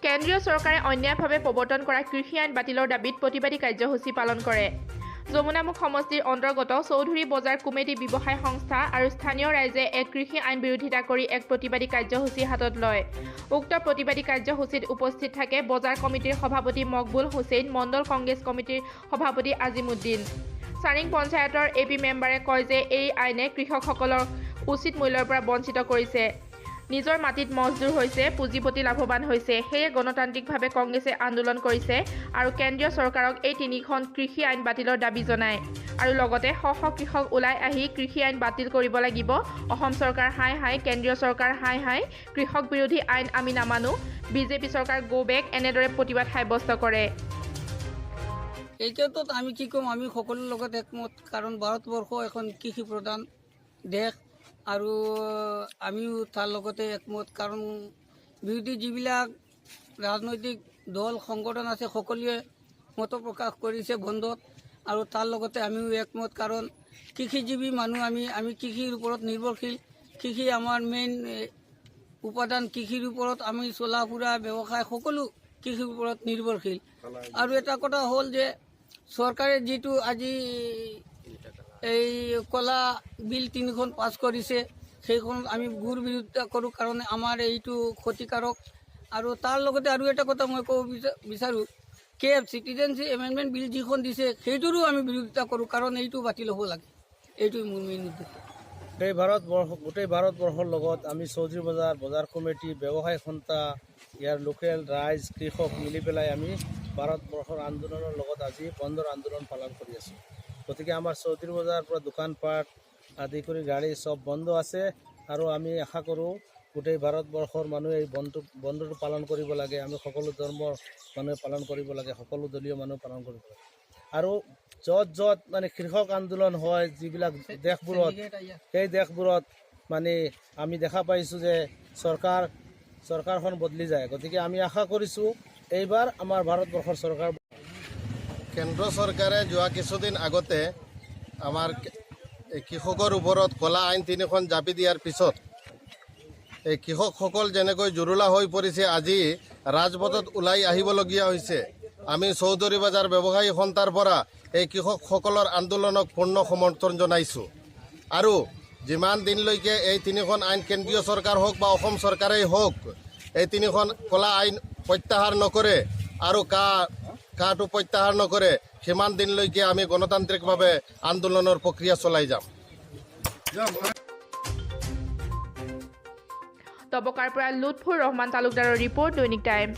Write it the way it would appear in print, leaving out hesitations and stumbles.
কেন্দ্ৰীয় চৰকাৰে অন্যায়ভাৱে প্ৰৱৰ্তন কৰা কৃষি আইন বাতিলৰ দাবীত প্ৰতিবাদী কাৰ্যসূচী পালন কৰে। যমুনামুখ সমষ্টিৰ অন্তৰ্গত চৌধুৰী বজাৰ কমিটি, ব্যৱসায় সংস্থা আৰু স্থানীয় ৰাইজে এক কৃষি আইন বিৰোধিতা কৰি এক প্ৰতিবাদী কাৰ্যসূচী হাতত লয়। উক্ত প্ৰতিবাদী কাৰ্যসূচীত উপস্থিত থাকে বজাৰ কমিটিৰ সভাপতি মকবুল হুছেইন, মণ্ডল কংগ্ৰেছ কমিটিৰ সভাপতি আজিমুদ্দিন। চাৰিং পঞ্চায়তৰ এ পি মেম্বাৰে কয় যে এই আইনে কৃষকসকলক উচিত মূল্যৰ পৰা বঞ্চিত কৰিছে। নিজৰ মাটিত মজদুৰ হৈছে, পুঁজিপতি লাভৱান হৈছে। সেয়ে গণতান্ত্ৰিকভাৱে কংগ্ৰেছে আন্দোলন কৰিছে আৰু কেন্দ্ৰীয় চৰকাৰক এই তিনিখন কৃষি আইন বাতিলৰ দাবী জনায় আৰু লগতে শ শ কৃষক ওলাই আহি কৃষি আইন বাতিল কৰিব লাগিব, অসম চৰকাৰ হাই হাই, কেন্দ্ৰীয় চৰকাৰ হাই হাই, কৃষক বিৰোধী আইন আমি নামানো, বিজেপি চৰকাৰ গ' বেক, এনেদৰে প্ৰতিবাদ সাব্যস্ত কৰে। এই ক্ষেত্ৰত আমি কি ক'ম, আমি সকলোৰ লগত একমত, কাৰণ ভাৰতবৰ্ষ এখন কৃষি প্ৰধান দেশ আৰু আমিও তাৰ লগতে একমত। কাৰণ বিৰোধী যিবিলাক ৰাজনৈতিক দল সংগঠন আছে, সকলোৱে মত প্ৰকাশ কৰিছে বন্ধত আৰু তাৰ লগতে আমিও একমত। কাৰণ কৃষিজীৱী মানুহ আমি, আমি কৃষিৰ ওপৰত নিৰ্ভৰশীল। কৃষি আমাৰ মেইন উপাদান। কৃষিৰ ওপৰত আমি চলা ফুৰা, ব্যৱসায় সকলো কৃষিৰ ওপৰত নিৰ্ভৰশীল। আৰু এটা কথা হ'ল যে চৰকাৰে যিটো আজি এই কলা বিল তিনিখন পাছ কৰিছে, সেইখন আমি ঘোৰ বিৰোধিতা কৰোঁ, কাৰণ আমাৰ এইটো ক্ষতিকাৰক। আৰু তাৰ লগতে আৰু এটা কথা মই ক'ব বিচাৰোঁ, কেব, চিটিজেনশ্বিপ এমেণ্ডমেণ্ট বিল যিখন দিছে, সেইটোৰো আমি বিৰোধিতা কৰোঁ, কাৰণ এইটো বাতিল হ'ব লাগে। এইটোৱে মোৰ মেইন উদ্দেশ্য। গোটেই ভাৰতবৰ্ষৰ লগত আমি চৌধুৰী বজাৰ, বজাৰ কমিটি, ব্যৱসায় সন্থা, ইয়াৰ লোকেল ৰাইজ, কৃষক মিলি পেলাই আমি ভাৰতবৰ্ষৰ আন্দোলনৰ লগত আজি বন্ধৰ আন্দোলন পালন কৰি আছোঁ। গতিকে আমাৰ চৌধুৰী বজাৰৰ পৰা দোকানপাট আদি কৰি গাড়ী চব বন্ধ আছে আৰু আমি আশা কৰোঁ গোটেই ভাৰতবৰ্ষৰ মানুহে এই বন্ধটো পালন কৰিব লাগে। আমি সকলো ধৰ্মৰ মানুহে পালন কৰিব লাগে, সকলো দলীয় মানুহে পালন কৰিব লাগে। আৰু য'ত য'ত মানে কৃষক আন্দোলন হয় যিবিলাক দেশবোৰত, সেই দেশবোৰত মানে আমি দেখা পাইছোঁ যে চৰকাৰখন বদলি যায়। গতিকে আমি আশা কৰিছোঁ এইবাৰ আমাৰ ভাৰতবৰ্ষৰ চৰকাৰ কেন্দ্ৰ চৰকাৰে যোৱা কিছুদিন আগতে আমাৰ এই কৃষকৰ ওপৰত ক'লা আইন তিনিখন জাপি দিয়াৰ পিছত এই কৃষকসকল যেনেকৈ জুৰুলা হৈ পৰিছে, আজি ৰাজপথত ওলাই আহিবলগীয়া হৈছে। আমি চৌধুৰী বজাৰ ব্যৱসায়ী সন্থাৰ পৰা এই কৃষকসকলৰ আন্দোলনক পূৰ্ণ সমৰ্থন জনাইছোঁ। আৰু যিমান দিনলৈকে এই তিনিখন আইন কেন্দ্ৰীয় চৰকাৰ হওক বা অসম চৰকাৰেই হওক, এই তিনিখন ক'লা আইন প্ৰত্যাহাৰ নকৰে আৰু কাটো প্ৰত্যাহাৰ নকৰে, সিমান দিনলৈকে আমি গণতান্ত্ৰিকভাৱে আন্দোলনৰ প্ৰক্ৰিয়া চলাই যাম। ডবকাৰ পৰা লুৎফুৰ ৰহমান তালুকদাৰৰ ৰিপৰ্ট, দৈনিক টাইম।